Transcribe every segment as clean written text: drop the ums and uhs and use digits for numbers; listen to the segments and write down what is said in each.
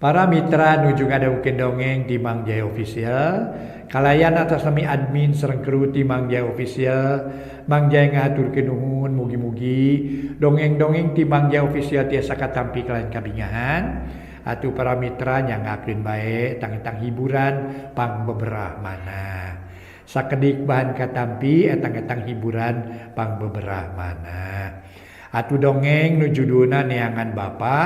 Para mitra nuju ngadawukeun dongeng di Mang Jaya Official, kalayan atas nami admin sareng kru ti Mang Jaya Official, Mang Jaya ngahaturkeun nuhun mugi-mugi dongeng-dongeng ti Mang Jaya Official tiasa katampi kalayan kabingahan. Atuh para mitra nyangakeun bae tang-tang hiburan pangbeberah mana. Sakedik bahan katampi etang-etang hiburan pangbeberah mana. Atuh dongeng nu judulna Neangan Bapa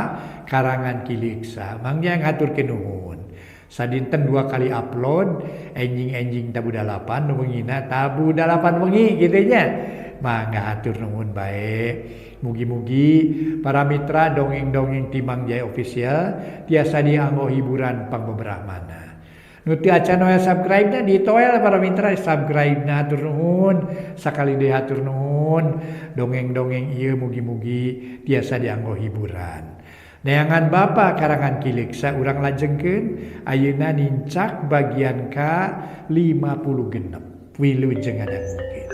karangan Ki Leuksa. Mang Jaya ngahaturkeun nuhun. Sadinten 2 kali upload, enjing-enjing tabu 8 nu wengina tabu 8 wengi kitu nya. Mangga hatur nuhun bae. Mugi-mugi para mitra dongeng-dongeng ti Mang Jaya Official tiasa dianggo hiburan pangbeberah mana. Nu teu acan we subscribe na ditoel para mitra subscribe na hatur nuhun. Sakali deui hatur nuhun. Dongeng-dongeng ieu mugi-mugi tiasa dianggo hiburan. Neangan Bapa karangan Ki Leuksa urang lajengkeun ayeuna nincak bagian ka 56. Wilujeng ngadangukeun.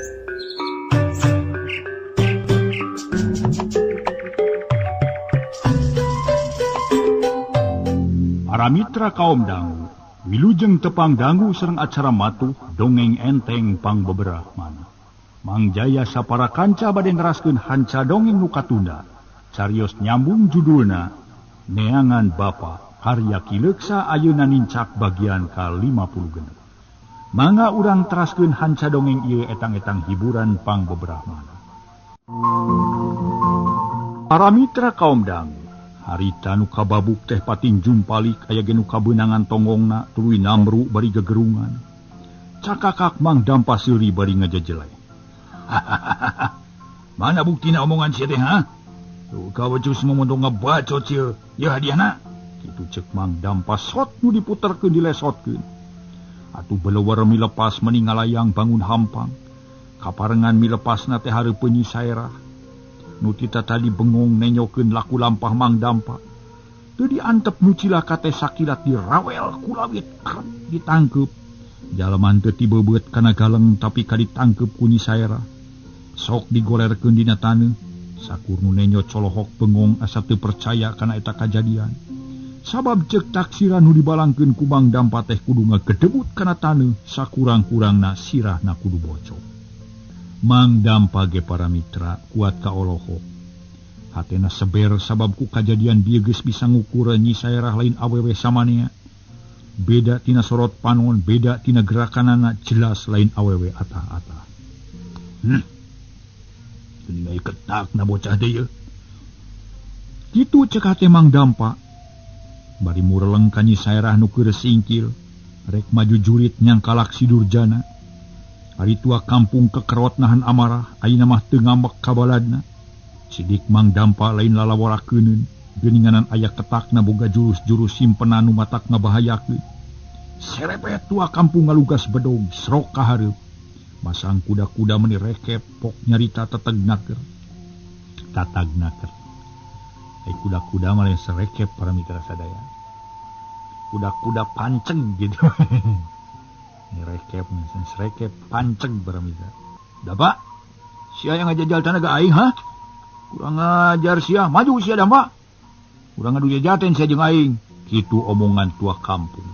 Para mitra kaum dangu, wilujeng tepang dangu sareng acara matuh dongeng enteng pangbeberah mana. Mang Jaya sapara kanca bade neraskeun hanca dongeng nu katunda. Carios nyambung judulna Neangan Bapa karya Ki Leuksa ayeuna nincak bagian ka 56. Mangga urang teraskeun hanca dongeng ieu etang-etang hiburan pangbeberah mana. Para mitra kaum dangu, harita nu kababuk teh pating jumpalik aya ge nu kabeunangan tonggongna tuluy namru bari gegerungan. Cakakak Mang Dampa seuri bari ngajejelay. Mana buktina omongan sia teh ha? Tuh kawecus momontong ngebacot sia. Ya hadiahna. Kitu ceuk Mang Dampa sot nu diputerkeun dilesotkeun. Atuh beleuwer milepas meni ngalayang bangun hampang. Kaparengan milepasna teh hareupeun Nyi Saerah. Nu tita tadi bengong nenyokeun laku lampah Mang Dampa. Teu diantep nu cilaka teh sakilat dirawel kulawit krep ditangkeup. Jalaman teu tibeubeuet kana galeng tapi kaditangkeup ku Nyi Saerah. Sok digolerkeun dina taneuh. Sakur nu nenyo colohok bengong asa teu percaya kana eta kajadian. Sabab ceuk taksiran nu dibalangkeun ku Mang Dampa teh kudu ngagedebut kana taneuh sakurang-kurangna sirahna kudu bocor. Mang Dampa ge para mitra kuat ka olohok. Hatena seber sabab ku kajadian bieu geus bisa ngukur Nyi Saerah lain awewe samanea. Beda tina sorot panon, beda tina gerakanana, jelas lain awewe atah-atah. Geuning ketak na bocah teh ieu. Kitu ceuk hate Mang Dampa. Bari mureleng ka Nyi Saerah nu keur singkil, rek maju jurit nyangkalak si Durjana. Ari tua kampung kekerot nahan amarah, ayeuna mah teu ngambek ka baladna. Sidik Mang Dampa lain lalaworakeuneun, geuninganan aya ketakna boga jurus-jurus simpenan nu matak ngabahayakeun. Serepet tua kampung ngalugas bedog, srok ka hareup. Masang kuda-kuda meni rekep, pok nyarita teteg naker. Tatag naker. Ai kuda-kuda mah lain serekep para mitra sadaya. Kuda-kuda panceng gitu. Ini rekep, serekep, panceng para mitra. Dampa, sia yang ngajajal tanah ke aing, ha? Kurang ajar sia, maju sia Dampa. Kurang ngadu jajaten sia jeung aing. Kitu omongan tua kampung.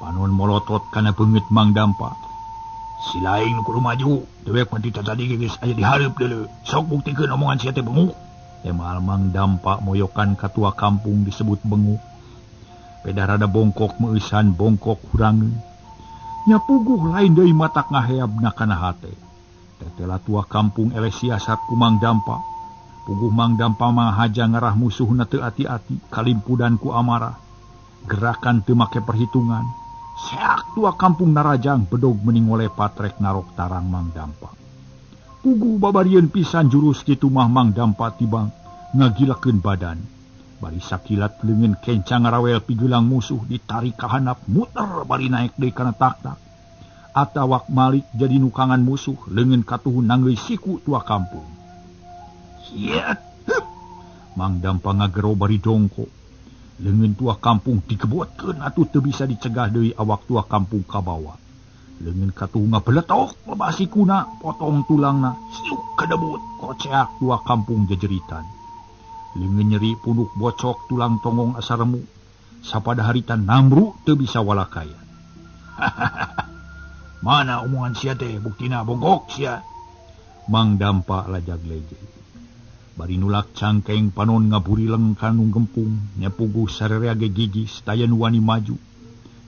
Panon molotot kana beungeut Mang Dampa. Si lain nu kudu maju, dewek mah tita tadi geus aya di hareup deuleu. Sok buktikeun omongan sia teh benguk. Emal Mang Dampa moyokan ka tua kampung disebut benguk. Peda rada bongkok meueusan bongkok hurangeun. Nya puguh lain deui matak ngaheabna kana hate. Tetela tua kampung eleh siasat ku Mang Dampa. Puguh Mang Dampa mah haja ngarah musuhna teu ati-ati, kalimpudan ku amarah. Gerakan teu make perhitungan. Seak tua kampung narajang bedog meni ngolepat rek narok tarang Mang Dampa. Puguh babarieun pisan jurus kitu mah Mang Dampa tibang ngagilakeun badan. Bari sakilat leungeun kenca ngarawel pigelang musuh ditarik ka handap muter bari naek deui kana taktak. Atawak malik jadi nukangan musuh leungeun katuhun nanggeuy siku tua kampung. Hiet. Mang Dampa ngagero bari dongko. Leungeun tua kampung digebotkeun atuh teu bisa dicegah deui awak tua kampung kabawa. Leungeun katuh ngabeletok lebah sikuna potong tulangna siuk kedebut koceak tua kampung jejeritan. Leungeun nyeri punuk bocok tulang tonggong asa remuk. Sapada harita namru teu bisa walakaya. Mana omongan sia teh buktina bogok sia. Mang Dampa lajag leje. Bari nulak cangkeng panon ngaburileng kanu gempung nyapuguh sarerea ge gigis taya nu wani maju.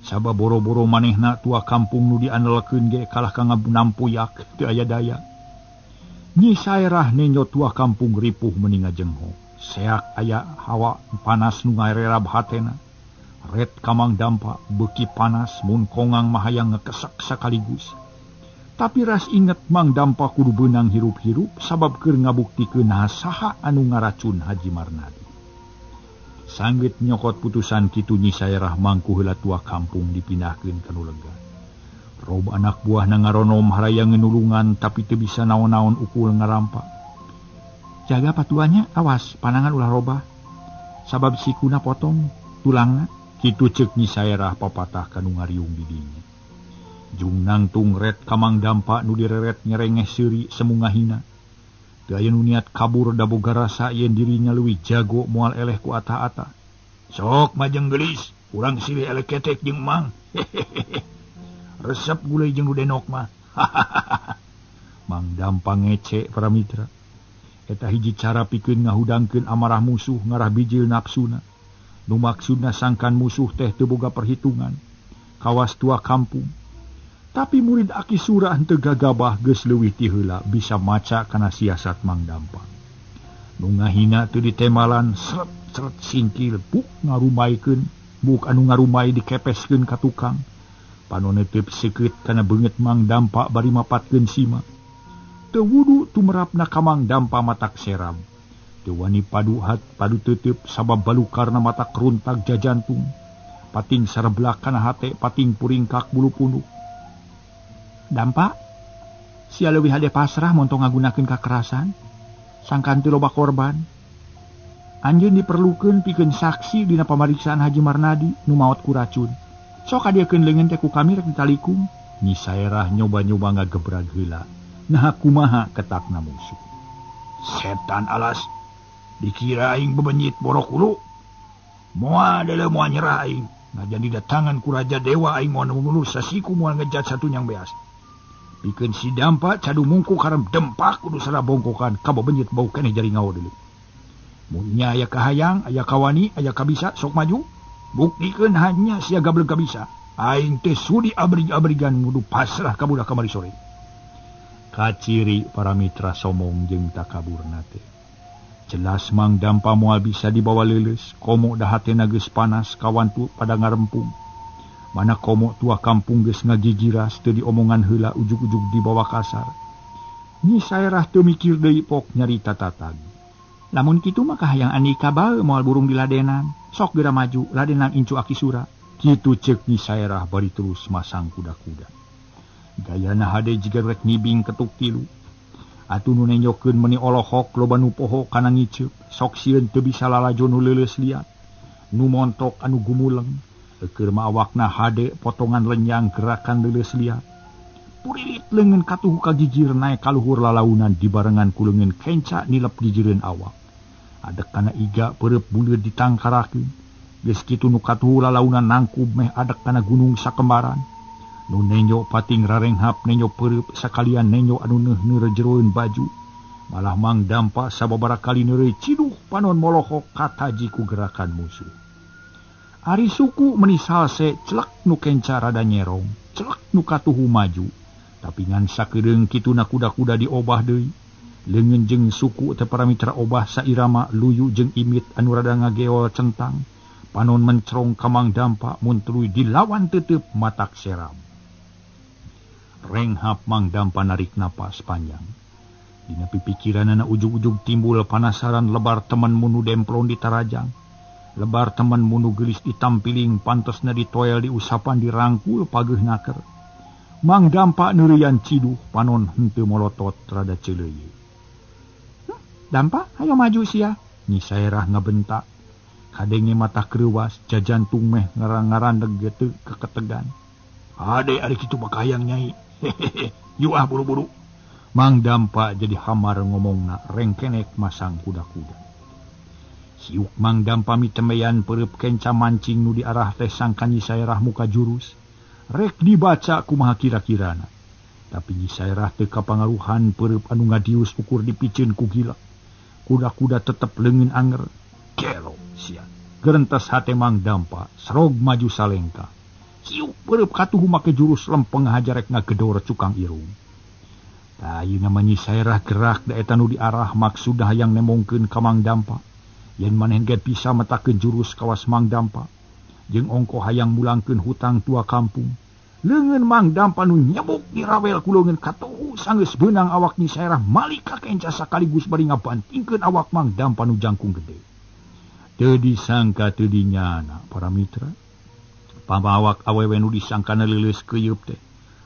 Saba boro-boro manehna tua kampung nu diandalkeun ge kalah ka ngampuyak teu aya daya. Nyi Saerah nenjo tua kampung ripuh meni ngajengho. Seak aya hawa panas nu ngarerab hatena. Ret kamang Dampa beuki panas mun kongang mahayang ngekesak sakaligus. Tapi ras inget Mang Dampa kudu beunang hirup-hirup sabab keur ngabuktikeun naha saha anu ngaracun Haji Marnadi. Sanggeut nyokot putusan kitu Nyi Saerah mangku heula tua kampung dipindahkeun ka nu lega. Rob anak buahna ngaronom haraya ngenulungan tapi teu bisa naon-naon ukul ngarampa. Jaga patuannya, awas panangan ulah robah. Sabab sikuna potong tulangna. Kitu ceuk Nyi Saerah papatah kanu ngariung di dinya. Jung nangtung ret kamang Dampa nu direret nyerengeh seuri semu ngahina. Teu aya nu niat kabur da boga rasa yen dirinya leuwih jago moal eleh ku ata-ata. Sok majeng geulis, urang silih eleh ketek jeung Mang. Resep gulai jeung nu denok mah. Mang Dampa ngece para mitra. Eta hiji cara pikeun ngahudangkeun amarah musuh ngarah bijil napsuna. Nu maksudna sangkan musuh teh teu boga perhitungan. Kawas tua kampung. Tapi murid Aki Sura henteu gagabah geus leuwih ti heula bisa maca kana siasat Mang Dampa. Nu ngahina teu ditemalan seret-seret singkil buk ngarumaikeun, buk anu ngarumai dikepeskeun ka tukang. Panon neuteub seukeut kana beungeut Mang Dampa bari mapatkeun sima. Teu wudu tumerapna ka Mang Dampa matak seram. Teu wani paduhat padu teuteub sabab balukarna matak runtag jajantung. Pating sareblak kana hate, pating puringkak bulu punduk. Dampa, sia leuwih hade pasrah montong ngagunakeun kakerasan, sangkan teu loba korban. Anjeun diperlukeun pikeun saksi dina pamariksaan Haji Marnadi nu maot ku racun. Sok kadiekeun leungeun teh ku kami rek ditalikung. Nyi Saerah nyoba-nyoba ngagebrag heula. Naha kumaha ketakna musuh. Setan alas, dikira aing bebenyit borok hulu. Moal deuleu moal nyerah aing. Ngajan didatangan ku Raja Dewa aing moal nulur sasiku moal ngejat satunyang beas. Pikeun si Dampa cadu mungku karem dempak kudu sarabongkokan ka bebenyit bau keneh jari ngawo deuleu. Mun nya aya kahayang, aya kawani, aya kabisa sok maju. Buktikeun hanya sia gableg kabisa. Aing teh sudi abrig-abrigan kudu pasrah ka budak kamari sore. Kaciri para mitra somong jeung takaburna teh. Jelas Mang Dampa moal bisa dibawa leuleus, komo da hatena geus panas kawantu pada ngarempung. Mana komo tua kampung geus ngagigiras teu diomongan heula ujug-ujug dibawa kasar. Nyi Saerah teu mikir deui pok nyarita tatag. Lamun kitu mah kahayang Andika bae moal burung diladenan. Sok geura maju, ladenan incu Aki Sura. Kitu ceuk Nyi Saerah bari terus masang kuda-kuda. Gayana hade jiga rek ngibing ketuk tilu. Atuh nu nenjokeun meuni olohok loba nu poho kana ngiceup. Sok sieun teu bisa lalajo nu leuleus liat. Nu montok anu gumuleng. Keur mah awakna hade potongan lenyang gerakan leuleus liat. Purilit leungeun katuhu ka gigir naek ka luhur lalaunan dibarengan ku leungeun kenca nilep gigireun awak. Adek kana iga peureub buleud ditangkarakeun. Geus kitu nu katuhu lalaunan nangkub meh adek kana gunung sakembaran. Nu nenjo pating rarenghap nenjo peureub sakalian nenjo anu neuh-neuh jeroeun baju. Malah Mang Dampa sababaraha kali neureuy ciduh panon molohok kataji ku gerakan musuh. Ari suku meni salse celek nu kenca rada nyerong, celek nu katuhu maju. Tapi ngan sakedeung kituna kuda-kuda diobah deui. Leungeun jeung suku teh para mitra obah sairama luyu jeung imit anu rada ngageol centang. Panon mencerong ka Mang Dampa mun tuluy dilawan tetep matak seram. Renghap Mang Dampa narik napas panjang. Dina pipikiranana ujug-ujug timbul panasaran lebar teman munu demplon di tarajang. Lebar teman munu geulis ditampiling pantesna ditoel diusapan dirangkul pageuh naker. Mang Dampa neureuyan ciduh panon henteu molotot rada ceuleuyeut. Dampa, ayo maju sia. Nyi Saerah ngabentak. Kadenge mata kreuwas jajantung meh ngarang-ngarandeg teu keketegan. Ade ari kitu bakayang nyai. Hehehe, yuk ah buru-buru. Mang Dampa jadi hamar ngomongna rengkenek masang kuda-kuda. Siuk Mang Dampa mitemeyan peureub kenca mancing nu diarah teh sangka Nyi Saerah muka jurus. Rek dibaca kumaha kira-kirana. Tapi Nyi Saerah teu kapangaruhan peureub anu ngadius ukur dipiceun ku gila. Kuda-kuda tetep leungeun anger. Gelo sia. Gerentes hate Mang Dampa, serog maju salengka. Siuk peureub katuhu make jurus lempeng hajarek ngagedor cukang irung. Tah ayeuna mah Nyi Saerah gerak da eta nu diarah maksudna hayang nemongkeun ka Mang Dampa. Yen maneh ge bisa metakeun jurus kawas Mang Dampa. Jeung ongko hayang mulangkeun hutang tua kampung. Leungeun Mang Dampa nu nyebuk dirawel ku leungeun katuhu sanggeus beunang awak Nyi Saerah malik ka kenca sakaligus bari ngabantingkeun awak Mang Dampa nu jangkung gede. Teu disangka teu dinyana para mitra. Pamawak awewe nu disangkana leuleus keuyeup teh.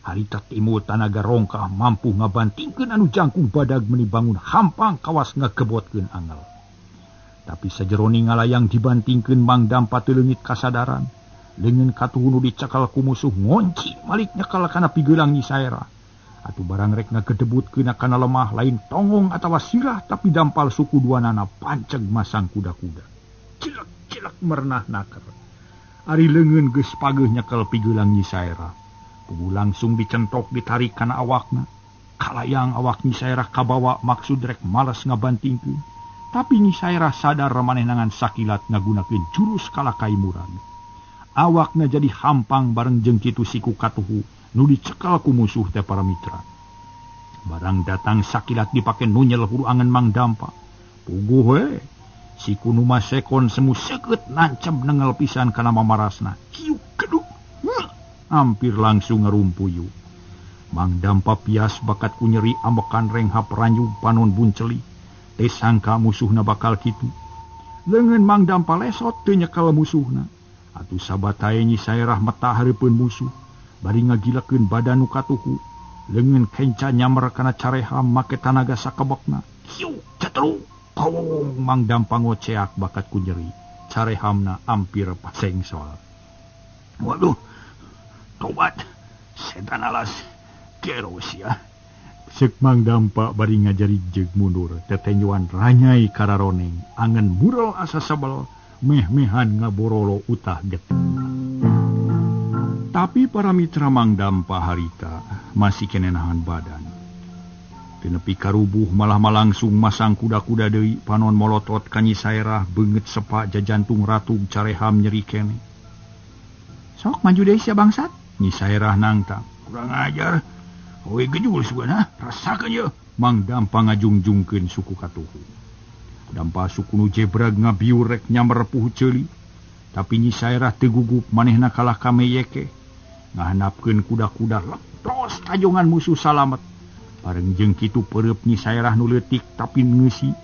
Harita timur tanaga rongkah mampu ngabantingkeun anu jangkung badag meuni bangun hampang kawas ngagebotkeun angel. Tapi sajeroni ngalayang dibantingkeun Mang Dampa teu leungit kasadaran. Leungeun katuhu nu dicakal ku musuh ngonci malik nyekal kana pigeulang Nyi Saerah. Atuh barang rek ngagedebutkeun kana lemah lain tongong atawa sirah tapi dampal suku duanana panceg masang kuda-kuda. Cilek-cilek merenah naker. Ari leungeun geus pageuh nyekel pigeulang Nyi Saerah. Puguh langsung dicentok ditarik kana awakna. Kalayang awak Nyi Saerah kabawa maksud rek males ngabantingkeun. Tapi Nyi Saerah sadar manehna ngan sakilat ngagunakeun jurus kalakai murag. Awakna jadi hampang bareng jeung kitu siku katuhu nu dicekal ku musuh teh para mitra. Barang datang sakilat dipake nunyel huru angen Mang Dampa. Puguh we siku nu masekon semu seukeut nancep nengel pisan kana mamarasna. Kiuk keduk. Hampir langsung ngarumpuyu. Mang Dampa pias bakat ku nyeri ambekan renghap ranjug panon bunceli. Teh sangka musuhna bakal kitu. Leungeun Mang Dampa lesot teu nyekel musuhna. Atuh sabatae Nyi Saerah meta hareupeun musuh. Bari ngagilekeun badan nu katuhu. Leungeun kenca nyamer kana careham make tanaga sakebekna. Kiuk cetruk. Kawong Mang Dampa ngoceak bakat ku nyeri. Carehamna ampir pasengsol. Waduh. Tobat. Setan alas. Gero sia. Seuk Mang Dampa bari ngajari jeung mundur. Tetenyuan ranyai kararoneng. Angen murel asa sebel. Meh-mehan ngaborolo utah getih. Tapi para mitra Mang Dampa harita masih kene nahan badan. Teu nepi karubuh malah langsung masang kuda-kuda deui panon molotot ka Nyi Saerah beungeut sepa jajantung ratug careham nyeri kene. Sok maju deui sia bangsat. Nyi Saerah nangtang. Kurang ajar. Hoy gejul sugana, rasakeun ye. Mang Dampa ngajungjungkeun suku katuhu. Dampa suku nu jebrag ngabiur rek nyamber puhu ceuli. Tapi Nyi Saerah teu gugup manehna kalah ka meyeke. Ngahanapkeun kuda-kuda lepros tajongan musuh salamet. Bareng jeung kitu peureub Nyi Saerah nu leutik tapi ngeusi.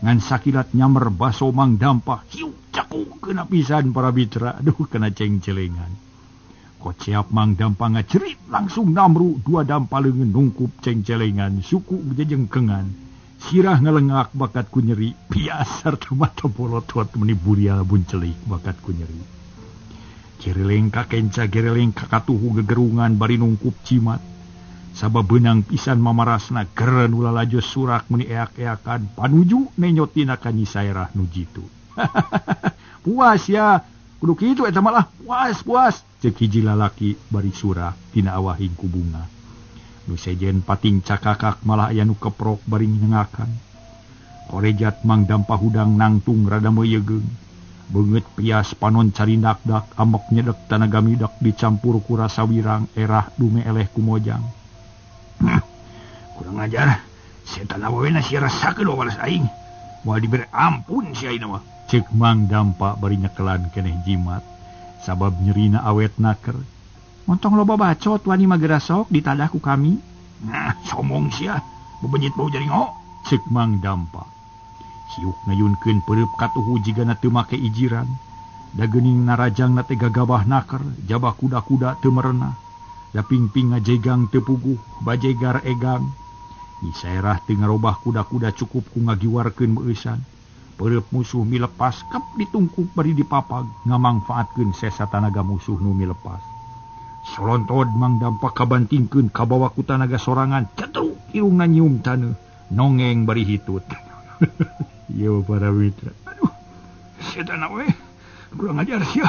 Ngan sakilat nyamber baso Mang Dampa. Hiu cakuk kena pisan para mitra. Aduh kena cengcelengan. Koceap Mang Dampa ngajerit langsung namru dua dampa leungeun nungkup cengcelengan suku jejengkengan. Sirah ngelengak bakat ku nyeri pias sarta mata bolotot meni burial buncelik bakat ku nyeri. Gereleng ka kenca gereleng ka katuhu gegerungan bari nungkup cimat. Sabab beunang pisan mamarasna geren ulah lalajo surak meni eak-eakan panuju nenyotina ka Nyi Saerah nu jitu. Puas ya, kudu kitu eta malah puas puas ceuk hiji lalaki bari surah tina awahing ku bunga. Nu sejen pating cakakak malah aya nu keprok bari nyengakan. Korejat Mang Dampa hudang nangtung rada meuyegeung. Beungeut pias panon carindak-dak ambek nyedek tanaga midak dicampur ku rasa wirang erah dume eleh ku mojang. Kurang ajar, setan awewena sia rasakeun wawalas aing. Moal dibere ampun sia ayeuna mah. Ceuk Mang Dampa bari nyekelan keneh jimat. Sabab nyerina awet naker. Montong loba bacot wani magerasok ditadah ku kami. Nah, somong sia, bebenyit bau jaringo. Ceuk Mang Dampa. Siuk ngayunkeun peureub katuhu jigana teu make ijiran. Da geuning narajangna teh gagabah naker, jabah kuda-kuda teu merenah. Da pingping ngajegang teu puguh, bajegar egang. Nyi Saerah teu ngarobah kuda-kuda cukup ku ngagiwarkeun meueusan. Peureub musuh milepas kep ditungkup bari dipapag, ngamangfaatkeun sesa tanaga musuh nu milepas. Solontod Mang Dampa kabantingkeun kabawa ku tanaga sorangan, cetruk irungna nyium taneuh, nongeng bari hitut. Yo para mitra. Aduh. Setan we kurang ajar sia.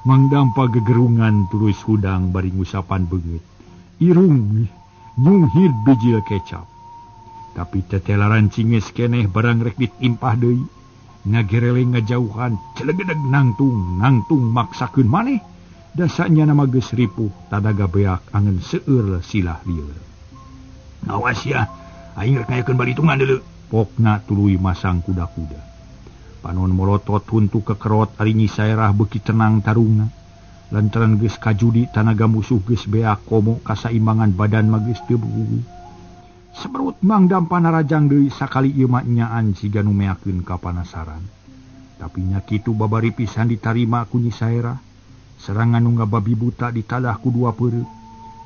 Mang Dampa gegerungan terus hudang bari ngusapan beungeut. Irung nyunghir bijil kecap. Tapi tetelaran cinges keneh barang rek ditimpah deui. Ngagereleng ngajauhan celegedeg nangtung nangtung maksakeun maneh. Dasanya nama geus ripuh tadaga beak angen seueur silah lieur. Awas ya, aing rek ngayakeun balitungan deuleu. Pokna tuluy masang kuda-kuda. Panon molotot huntu kekerot ari Nyi Saerah beuki tenang tarungna. Lantaran geus kajudi tanaga musuh geus beak komo kasaimbangan badan mah geus teu buguh. Seberut Mang Dampa narajang deui sakali ieu mah nyaan siga nu meakeun kapanasaran. Tapi nya kitu babari pisan ditarima ku Nyi Saerah. Serangan nu ngababi buta ditadah ku dua peureup.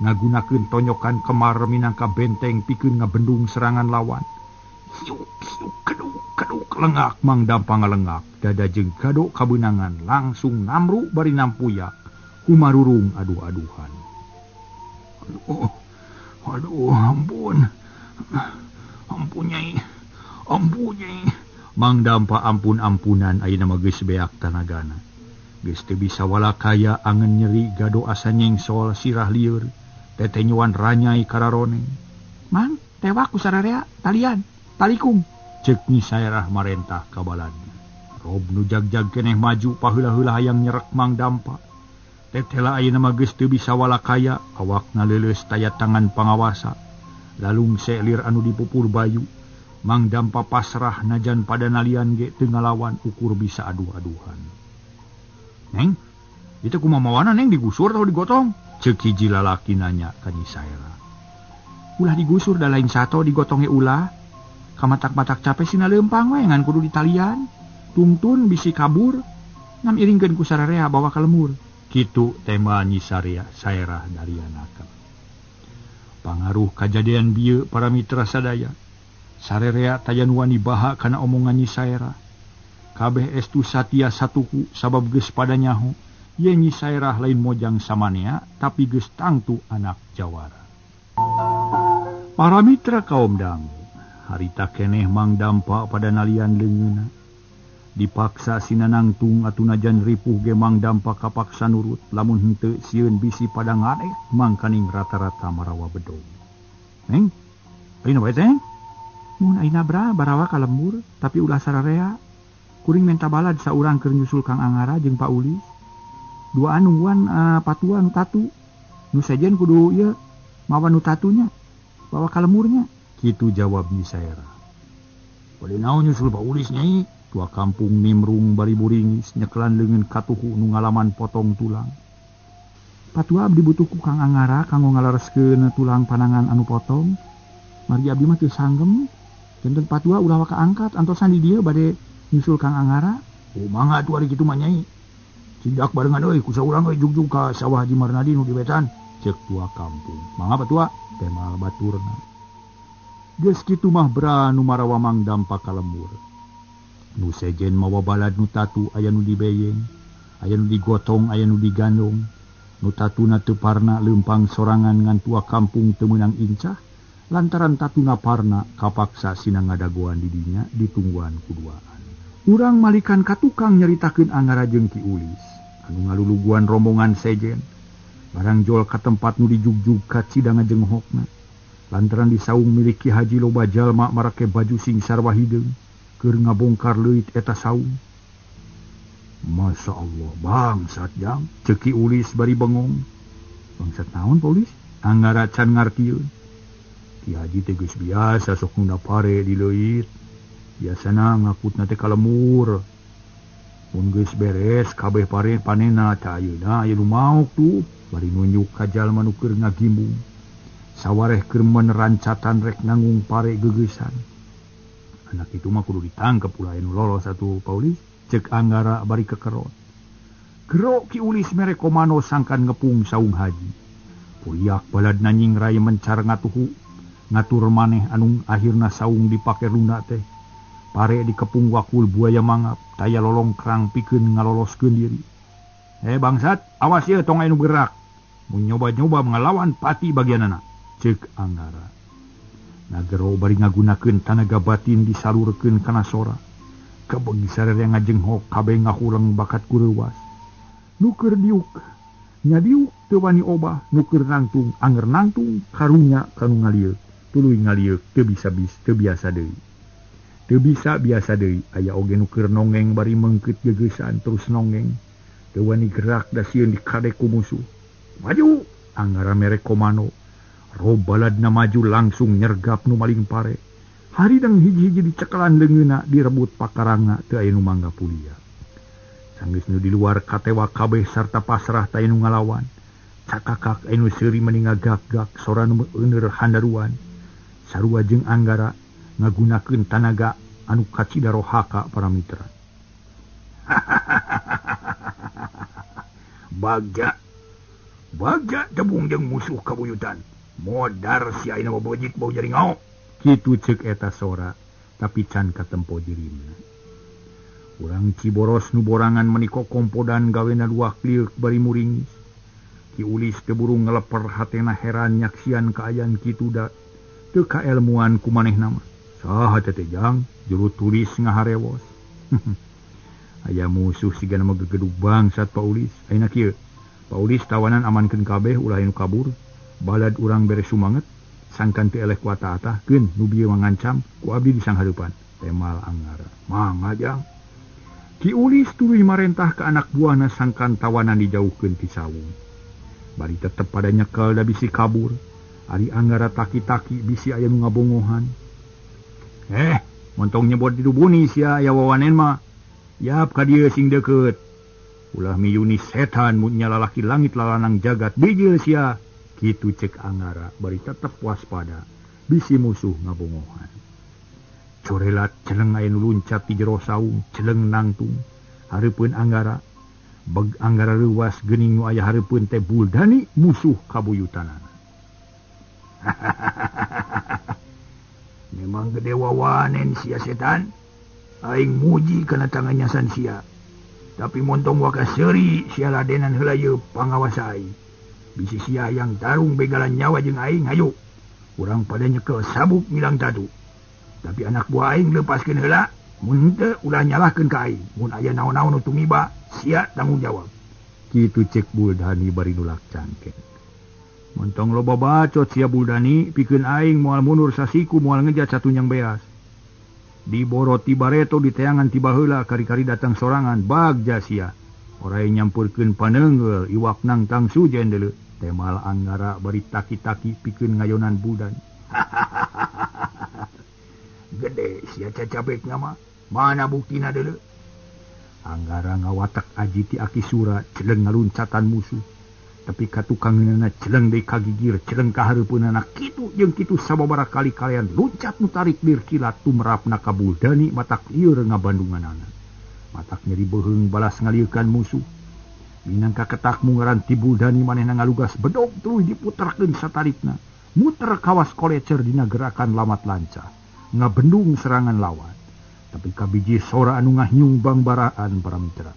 Ngagunakeun tonyokan kemar minangka benteng pikeun ngabendung serangan lawan. Siuk siuk keduk keduk lengak Mang Dampa ngalengak dada jeung gado kabeunangan langsung namru bari nampuyak kumarurung aduh-aduhan. Aduh, aduh ampun. Ampun nyai. Ampun nyai. Mang Dampa ampun-ampunan ayeuna mah geus beak tanagana. Geus teu bisa walakaya angen nyeri gado asa nyengsol sirah lieur tetenyuan ranyai kararone. Mang tewak ku sararea talian talikung ceuk Nyi Saerah marentah ka baladna. Rob nu jagjag keneh maju paheula-heula hayang nyerek Mang Dampa. Tetela ayeuna mah geus teu bisa walakaya awakna leuleus taya tangan pangawasa. Lalung selir anu dipupur bayu. Mang Dampa pasrah najan pada nalian ge teu ngalawan ukur bisa aduh-aduhan. Neng, itu kumaha mawana neng digusur atau digotong? Ceuk hiji lalaki nanya ka Nyi Saerah. Ulah digusur da lain sato digotong ge ulah. Kamatak-matak capek sina leumpang we ngan kudu ditalian. Tungtun bisi kabur, ngam iringkeun ku sararea bawa ka lemur. Kitu tema Nyi Saerah darianaka. Pangaruh kajadian bieu para mitra sadaya. Sarerea taya nu wani baha kana omongan Nyi Saerah. Kabeh estu satia satuku sabab geus pada nyaho ye Nyi Saerah lain mojang samanea tapi geus tangtu anak jawara. Para mitra kaum dangu, harita keneh Mang Dampa pada nalian leungeunna. Dipaksa sinanangtung atunajan ripuh ge Mang Dampa kapaksa nurut lamun henteu sieun bisi pada ngarek mangkaning rata-rata marawa bedog. Neng, ayeuna bae teh? Mun ayeuna bra barawa ka lembur tapi ulah sararea. Kuring menta balad saurang keur nyusul Kang Angara jeung Pak Ulis. Duaan nungguan patua nu tatu. Nu sejen kudu ieu mawa nu tatunya, bawa ka lemurnya. Kitu jawab Nyi Saerah. Bade naon nyusul Pak Ulis nyai? Tua kampung nimrung bari buringis nyekelan leungeun katuhu nu ngalaman potong tulang. Patua abdi butuh ku Kang Angara kanggo ngalereskeun tulang panangan anu potong. Margi abdi mah teu sanggem. Janten patua ulah waka angkat antosan di dieu bade nyusul Kang Angara. Oh mangga atuh ari kitu mah nyai. Cindak barengan euy ku saurang euy jugjug ka sawah Haji Marnadi nu di wetan. Ceuk tua kampung. Mangga patua temal baturna. Geus kitu mah bra nu marawa Mang Dampa ka lembur. Nu sejen mawa balad nu tatu aya nu dibeyeng, aya nu digotong, aya nu digandong. Nu tatuna teu parna leumpang sorangan ngan tua kampung teu meunang incah lantaran tatuna parna kapaksa sina ngadagoan di dinya ditungguan kuduaan. Urang malikan ka tukang nyaritakeun Angara jeung Ki Ulis anu ngaluluguan rombongan sejen. Barang jol ka tempat nu dijugjug kacida ngajenghokna. Lantaran di saung milik Ki Haji loba jalma marake baju sing sarwa hideung keur ngabongkar leuit eta saung. Masya Allah bangsat jang, ceuk Ki Ulis bari bengong. Bangsat naon Pak Ulis? Angara can ngartieun. Ki Haji teh geus biasa sok nguna pare di leuit. Biasana ngakutna teh ka lemur. Mun geus beres kabeh pare panena tah ayeuna aya nu maok tuh bari nunjuk ka jalma nu keur ngagimbung. Sawareh keur menerancatan rek nanggung pare gegeusan. Anak itu mah kudu ditangkep ulah anu lolos atuh Paulis, ceuk Anggara bari kekerot. Gero Ki Ulis mere komando sangkan ngepung saung haji. Puriak baladna nyingrai mencar ngatuhu, ngatur maneh anu akhirna saung dipake runda teh. Pare dikepung wakul buaya mangap, taya lolongkrang pikeun ngaloloskeun diri. Bangsat, awas ye tong anu gerak. Mun nyoba-nyoba ngalawan pati bagianana, ceuk Anggara. Nagero bari ngagunakeun tanaga batin disalurkeun kana sora. Kabeg sarere ngajenghok kabeh ngahureng bakat ku reuwas. Nu keur diuk nya diuk teu wani obah, nu keur nangtung anger nangtung karunya kanu ngalieuk. Tuluy ngalieuk teu bisa bis teu biasa deui. Teu bisa biasa deui aya oge nu keur nongeng bari meungkeut geugeusan terus nongeng. Teu wani gerak da sieun dikadek ku musuh. Maju Anggara mere komando. Robaladna maju langsung nyergap nu maling pare. Haridang hiji-hiji dicekelan leungeunna direbut pakarangna teu aya nu mangga pulia. Sanggeus nu di luar katewa kabeh sarta pasrah teu aya nu ngalawan. Cakakak aya nu seuri meni ngagak-gak sora nu meuneur handaruan. Sarua jeung Anggara ngagunakeun tanaga anu kacida rohaka para mitra. Bagja. Bagja tebung jeung musuh kabuyutan. Modar si ayeuna bobojit bau jari ngao. Kitu ceuk eta sora, tapi can katempo dirina. Urang Ciboros nu borangan menika kompodan gawena luak liuk bari muringis. Ki Ulis teu buru ngeleper hatena heran nyaksian kaayaan kitu da teu kaelmuan ku manehna mah. Saha teh jang juru tulis ngaharewos. Aya musuh sigana mah gegedug bangsat Pak Ulis. Ayeuna kieu, Pak Ulis tawanan amankeun kabeh ulah anu kabur. Balad urang bere sumanget. Sangkan teu eleh ku ata-atah keun nu bieu mangancam ku abdi di sanghareupan. Temal Anggara. Mangga jang. Ki Ulis tuluy marentah ka anak buahna sangkan tawanan dijauhkeun ti sawung. Bari tetep pada nyekel da bisi kabur. Ari Anggara taki-taki bisi aya nu ngabongohan. Montong nyebot di dubuni sia aya wawanen mah. Yap ka dieu sing deukeut. Ulah miyuni setan mun nya lalaki langit lalanang jagat bijil sia. Kitu cek Anggara bari tetep waspada bisi musuh ngabongohan. Corelat celeng aya nu luncat ti jero saung, celeng nangtung hareupeun Anggara. Beg Anggara reuwas geuning nu aya hareupeun teh Buldani musuh kabuyutanana. Memang gede wawanen sia setan. Aing muji kana tangan nyasan sia. Tapi montong waka seuri sia ladenan heula ieu pangawas aing. Bisi sia yang tarung begalan nyawa jeung aing hayu. Urang pada nyekel sabuk milang tadu. Tapi anak buah aing lepaskeun heula, mun teu ulah nyalahkeun ka aing. Mun aya naon-naon nu tumiba, sia tanggung jawab. Kitu cek Buldani bari nulak cangkeng. Montong loba bacot sia Buldani, pikeun aing moal mundur sasiku moal ngejat satunyang beas. Diborot ti bareto diteangan ti baheula kari-kari datang sorangan bagja sia. Orai nyampurkeun paneunggeul iwak nangtang sujen deuleu. Temal Anggara bari taki-taki pikeun ngayonan Buldani. Gede sia cacabekna mah, mana buktina deuleu? Anggara ngawatek aji ti Aki Sura celeng ngaluncatan musuh. Tapi katukangeunana celeng deui kagigir, celeng ka hareupeunana kitu jeung kitu sababaraha kali kalian luncat nu tarik lir kilat tumrapna ka Buldani matak lieur ngabandunganana. Matak nyeri beuheung balas ngalieukan musuh. Minangka ketak mungaran ti Buldani manehna ngalugas bedog tuluy diputerkeun satarikna. Muter kawas kolecer dina gerakan lamat lancah. Ngabendung serangan lawan. Tapi kabiji sora anu ngahiung bangbaraan para mitra.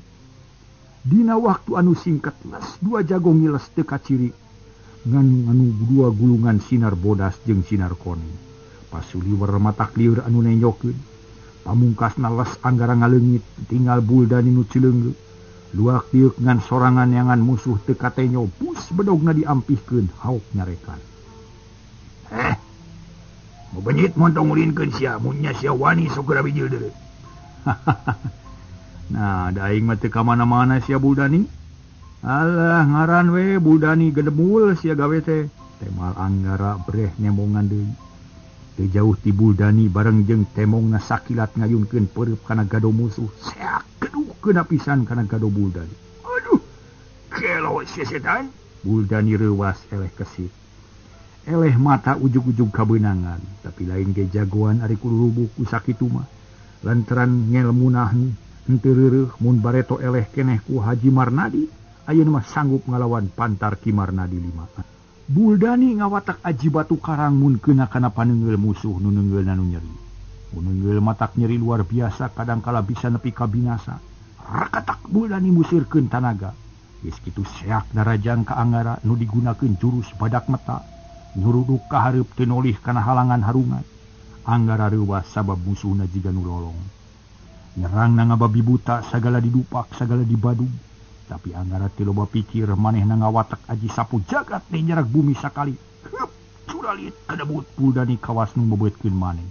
Dina waktu anu singkat les dua jago ngiles teu kaciri. Nganu-nganu dua gulungan sinar bodas jeung sinar koneng. Pasuliwer matak lieur anu nenyokeun. Pamungkasna les Anggara ngaleungit tinggal Buldani nu cileunggeut. Luak diuk ngan sorangan yangan musuh teu katenyo bus bedogna diampihkeun hauk nyarekan. Mobenyit montong ulinkeun sia mun nya sia wani sok geura bijil deuleu. Nah, da aing mah teu ka mana-mana sia Buldani. Alah ngaran we Buldani gedemul sia gawe teh. Temal Anggara breh nembongan deui. Teu jauh ti Buldani bareng jeung temongna sakilat ngayunkeun peureub kana gado musuh. Seak keduh kena pisan kana gado Buldani. Aduh, kelo sia setan. Buldani reuwas eleh kesit. Eleh mata ujug-ujug kabeunangan, tapi lain ge jagoan ari kudu ku sakitu mah. Lantaran ngelmunah henteu reureuh mun bareto eleh keneh ku Haji Marnadi, ayeuna mah sanggup ngalawan pantar Ki Marnadi limaan. Buldani ngawatak aji batu karang mun keuna kana paneunggeul musuh nu neunggeulna nu nyeri. Mun neunggeul matak nyeri luar biasa kadangkala bisa nepi ka binasa. Rakatak Buldani musirkeun tanaga. Geus kitu seak darajang ka Anggara nu digunakeun jurus badak meta. Nyuruduk ka hareup teu nolih kana halangan harungan. Anggara reuwas sabab musuhna jiga nu lolong. Nyerang na ngababi buta sagala didupak sagala dibadug. Tapi Anggara teu loba pikir manehna ngawatek aji sapu jagat teh jarak bumi sakali. Hup, curalit kadebut Buldani kawas nu bebeutkeun maneh.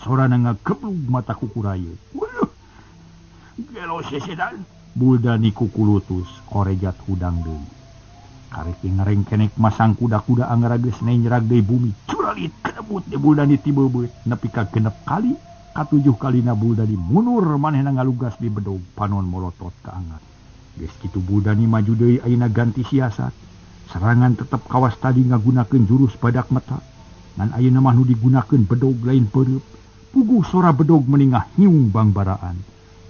Sorana ngageblug mata kukurayeut. Waduh. Gelo sesedan. Buldani kukulutus korejat hudang deui. Karek ngarengkenek masang kuda-kuda Anggara geus nyerag deui bumi. Curalit kadebut de Buldani ti beubeut nepi ka 6 kali. Katujuh kalina Buldani mundur manehna ngalugas di bedog panon molotot ka Anggara. Geus kitu Buldani maju deui ayeuna ganti siasat. Serangan tetep kawas tadi ngagunakeun jurus badak meta. Ngan ayeuna mah nu digunakeun bedog lain peureub. Puguh sora bedog meningah hiung bangbaraan.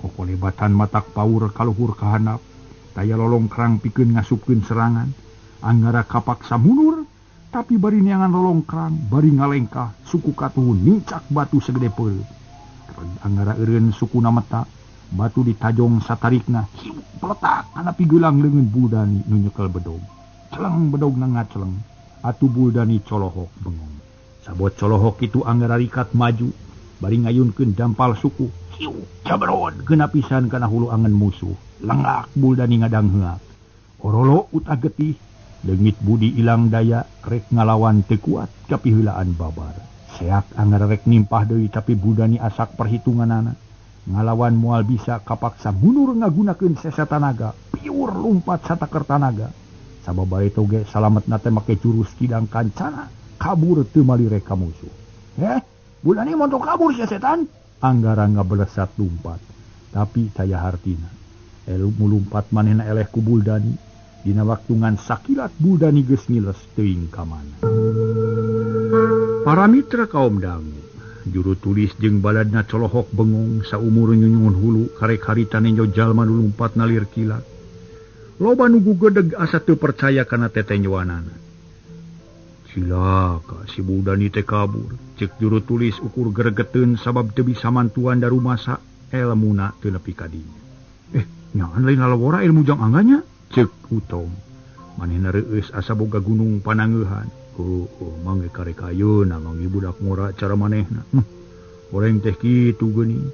Kokolebatan matak paur kaluhur kahanap. Taya lolongkrang pikeun ngasupkeun serangan. Anggara kapaksa mundur, tapi bari neangan lolongkrang, bari ngalengkah suku katuhun nincak batu segede peureub. Anggara eureun sukuna meta, batu ditajong satarikna, hiuk peletak kana pigelang leungeun Buldani nu nyekel bedog. Celeng bedogna ngaceleng, atuh Buldani colohok bengong. Sabot colohok itu Anggara rikat maju, bari ngayunkeun dampal suku, hiuk jabrod genap pisan kana hulu angen musuh. Lengak Buldani ngadangheak. Orolo utah getih, leungit budi ilang daya, rek ngalawan teu kuat kapiheulaan babar. Seak Anggara rek nimpah deui tapi Buldani asak perhitunganana. Ngalawan moal bisa kapaksa mundur ngagunakeun sesa tanaga, piur lumpat sataker tanaga. Sababare toge salametna teh make jurus kidang kancana, kabur teu malire ka musuh. Buldani montok kabur sia setan. Anggara ngabelesat lumpat, tapi taya hartina. Elu mulumpat manehna eleh ku Buldani. Dina waktu ngan sakilat Buldani geus ngiles teuing ka mana. Para mitra kaum dangu, juru tulis jeung baladna colohok bengong saumur nyunyungun hulu karek harita nenjo jalma nu lumpat nalir kilat. Loba nu gugedeg asa teu percaya kana tetenjoanana. Cilaka si Buldani teh kabur, ceuk juru tulis ukur gregeteun sabab teu bisa mantuan darumasa elmuna teu nepi ka dinya. Nyaan lain lalawora ilmu jang angganya, ceuk Utom. Manehna reueus asa boga gunung panangeuhan. Oh, mangge karek ayeuna mangge budak ngora cara manehna. Horeng teh kitu geuning.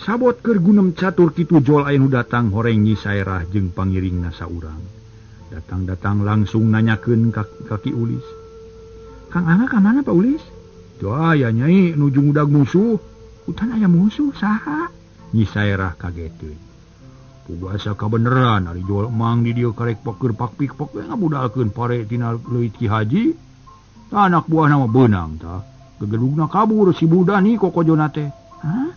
Sabot keur gunem catur kitu jol aya nu datang horeng Nyi Saerah jeung pangiringna saurang. Datang-datang langsung nanyakeun ka Ki Ulis. Kang Angga ka mana Pak Ulis? Teu aya nyai nuju ngudag musuh. Utan aya musuh saha? Nyi Saerah kageteun. Puguh asa kabeneran ari jual emang di dieu karek poker pakpik pok ngabudalkeun pare tina leuit Ki Haji. Tah anak buahna mah beunang tah. Gegedugna kabur si Buldani kokojona teh. Hah?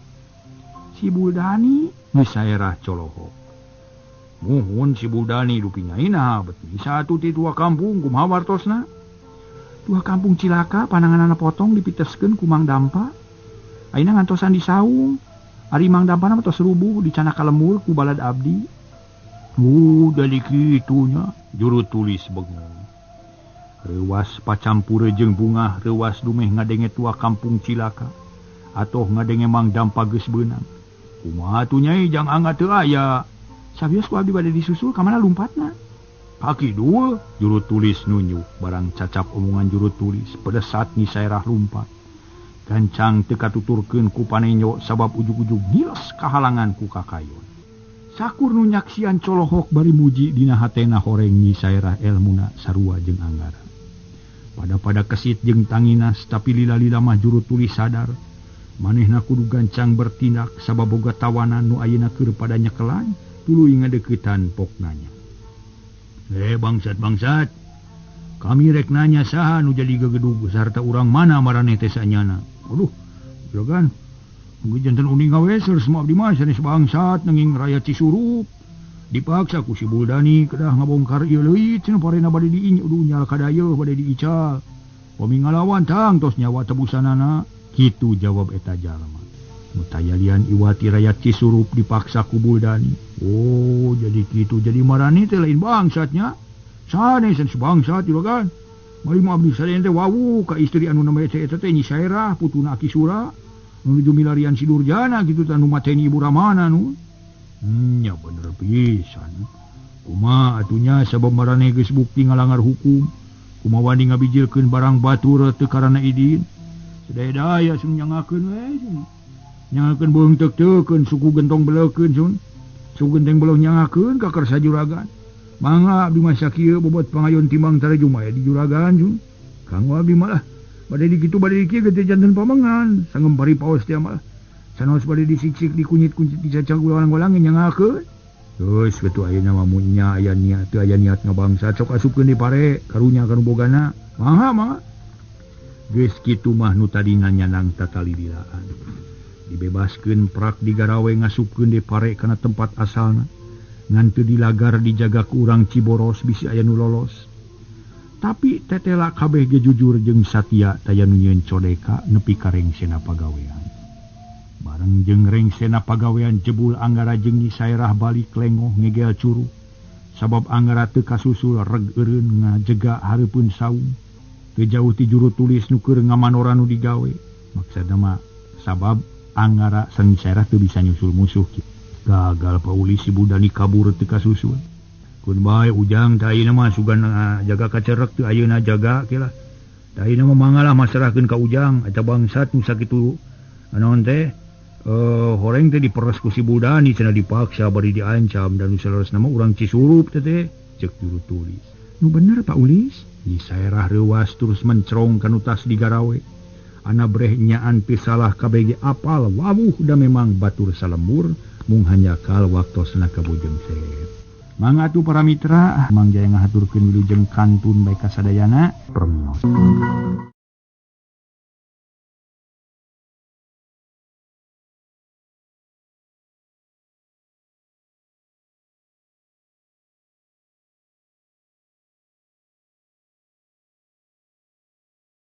Si Buldani? Nyi Saerah colohok. Muhun si Buldani dupi nyaina bet bisa atuh ti tua kampung kumaha wartosna? Tua kampung cilaka pananganana potong dipiteskeun ku Mang Dampa. Ayeuna ngantosan di saung. Ari Mang Dampana mah tos rubuh dicana ka lemur ku balad abdi. Jadi kitunya juru tulis bengong. Reuwas pacampure jeung bungah reuwas dumeh ngadenge tua kampung cilaka. Atoh ngadenge Mang Dampa geus beunang. Kumaha atuh nyai jang Angga teu aya. Sabios ku abdi bade disusul ka mana lumpatna? Ka kidul juru tulis nunjuk barang cacap omongan juru tulis pedesat Nyi Saerah lumpat. Gancang teu katuturkeun ku panenyo sabab ujug-ujug ngiles kahalangan ku kakayon. Sakur nu nyaksian colohok bari muji dina hatena horeng Nyi Saerah elmuna sarua jeung Anggara. Pada-pada kesit jeung tanginas tapi lila-lila mah juru tulis sadar manehna kudu gancang bertindak sabab boga tawanan nu ayeuna keur pada nyekelan tuluy ngadeuketan poknanya. Bangsat-bangsat, kami rek nanya saha nu jadi gegedug sarta urang mana maraneh teh sanyana. Aduh, juragan, mugi janten uning gawe semua abdi mah sanes bangsat nanging raya Cisurup. Dipaksa ku si Buldani kedah ngabongkar ieu leuit cenah parena bade diinyu dunya kadayeuh bade diical. Pami ngalawan tang tos nyawa tebusanana. Kitu jawab eta jalma. Nu tayalian iwati raya Cisurup dipaksa ku Buldani. Oh, jadi kitu jadi marani teh lain bangsatnya. Sanes sanes bangsat juragan. Mari mah abdi sadaya teh wawuh ka istri anu name eta teh Nyi Saerah putuna Aki Sura. Nu nuju milarian si Durjana kitu tah nu mateni Ibu Ramana nu. Nya bener pisan. Kumaha atunya sabab maraneh geus bukti ngalangar hukum. Kumaha wani ngabijilkeun barang batur teu karana idin. Sadaya-daya sun nyangakeun we. Nyangakeun beuheung teuk-teukeun suku gentong beleukeun sun. Suku genteng beleuh nyangakeun ka kersa juragan. Mangga abdi mah sakieu bobot pangayon timbang tarajuma di juragan sun. Kanggo abdi mah lah bade dikitu bade dikieu ge teh janten pamengan sangempari paos teh mah. Sanaos bade disiksik dikunyit-kunyit dicacag ulang-ulang nyangakeun. Geus kitu ayeuna mah mun nya aya niat teu aya niat ngabangsa sok asupkeun di pare karunya kanu bogana. Mangga mangga. Geus kitu mah nu tadina nyanang tatalililaan. Dibebaskeun prak digarawe ngasupkeun di pare kana tempat asalna. Ngan teu dilagar dijaga ku urang Ciboros bisi aya nu lolos. Tapi tetela kabeh ge jujur jeung satia taya nu nyieun codeka nepi ka rengsena pagawean. Bareng jeung rengsena pagawean jebul Anggara jeung Nyi Saerah balik lengoh ngegel curug. Sabab Anggara teu kasusul reg eureun ngajega hareupeun saung. Teu jauh ti juru tulis nu keur ngamanora nu digawe. Maksudna mah sabab Anggara sareng Nyi Saerah teu bisa nyusul musuh. Gagal paulis si Budani kabur teu kasusul. Kun bae Ujang teh ayeuna mah sugan jaga kacerek teu ayeuna jaga ke lah. Tah ayeuna mah mangalah masrahkeun ka Ujang eta bangsat nu sakitu naon teh horeng teh diperes ku si Budani cenah dipaksa bari diancam dan nu saleresna mah urang Cisurup teh teh ceuk juru tulis. Nu bener Pak Ulis? Nyi Saerah reuas terus mencrong kanu tas digarawe. Ana breh nyaan teu salah kabeh ge apal wawuh da memang batur salembur mung hanjakal waktosna kabujeng seep. Mangga atuh para mitra, Mang Jaya ngahaturkeun wilujeng kantun bae kasadayana. Permios.